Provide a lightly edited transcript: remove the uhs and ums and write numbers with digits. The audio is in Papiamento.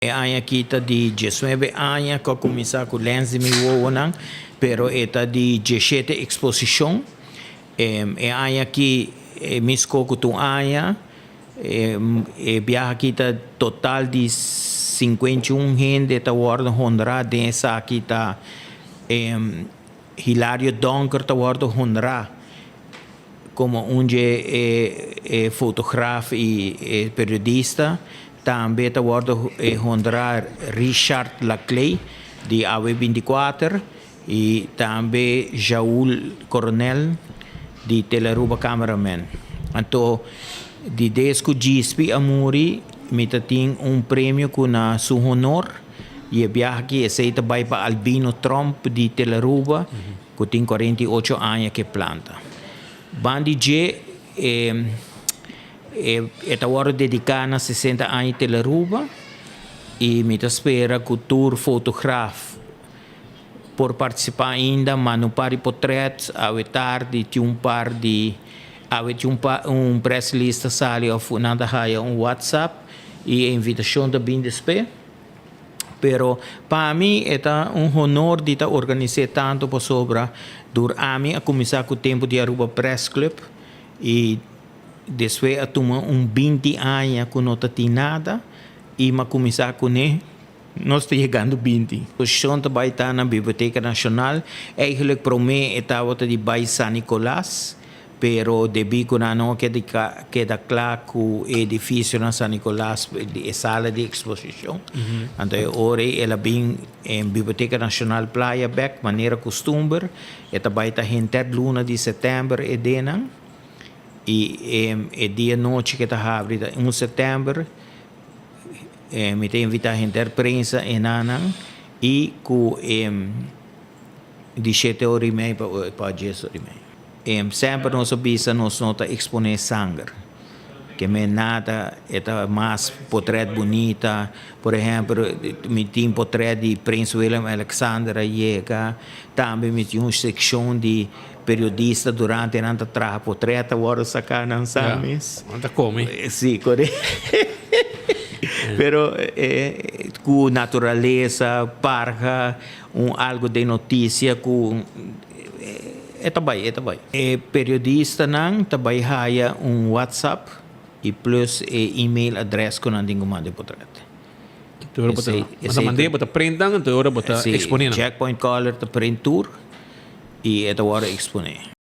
E aña aki ta di 19 aña ku a kuminsá ku Lens di Mi Wowonan, pero e ta di 17 eksposishon. E aña aki mi skohe ku tur aña. E biaha aki ta total di 51 hende ta wòrdu honrá. Den esaki ta Hilario Donker ta wòrdu honrá komo un dje e fotograaf i e periodista. Tambe ta wòrdu honrá Richard Laclay di Awe 24 i tambe Jaul Coronel di Telearuba Cameraman. Anto di des ku Djispi a muri mi ta tin un premio ku na su honor i e biaha aki esei ta bai pa Albino Tromp di Telearuba ku tin 48 aña ku e planta. Bandi dje e ta wòrdu dediká na 60 aña Telearuba i mi ta spera ku tur fotograaf por partisipá ainda, manda un par di potrèt. Awe tardi tin un par di awe tin un par un press list ta sali òf nan ta haya un WhatsApp i e invitashon ta bin despues. Pero pa mi e ta un honor di ta organis'é tantu pasobra dur ami a kuminsá ku tempu di Aruba Press Club i despues a tuma un 20 aña ku no ta tin nada i mi a kuminsá kuné. Nos ta yegando 20. Posishon ta bai ta na Biblioteka Nashonal. Eigenlijk promé e tabata di bai San Nicolas, pero debí ku nan no a keda keda kla ku e edifisio na San Nicolas, e sala di eksposishon. Anto e ora ei el a bin Biblioteka Nashonal Playa bèk manera kustumber. E ta bai ta henter luna di sètèmber e denan i e dia nochi ku e ta habri ta 1 sètèmber. Mi ta invitá henter prensa e nanan i ku di 7:30 pa 10:30. Semper nos a bisa nos no ta eksponé sanger. Ke men nada e ta mas potrèt bunita. Por ehèmpel, mi tin potrèt di Prins Willem Alexander a yega. Tambe mi tin un sekshon di periodista durante nan ta traha potrèt ta wòrdu saká nan sa mes. Nan ta kome. Sí, korekto. Pero ku naturalesa, parha, un algu den notisia ku e ta bai, e ta bai. E periodistanan ta bai haya un WhatsApp i plus e email adrès ku nan tin ku manda e potrèt. Anto ora bo ta bo ta mand'é, bo ta print nan, anto ora bo ta eksponé nan. Checkpoint Color ta print tur i e ta wòrdu eksponé.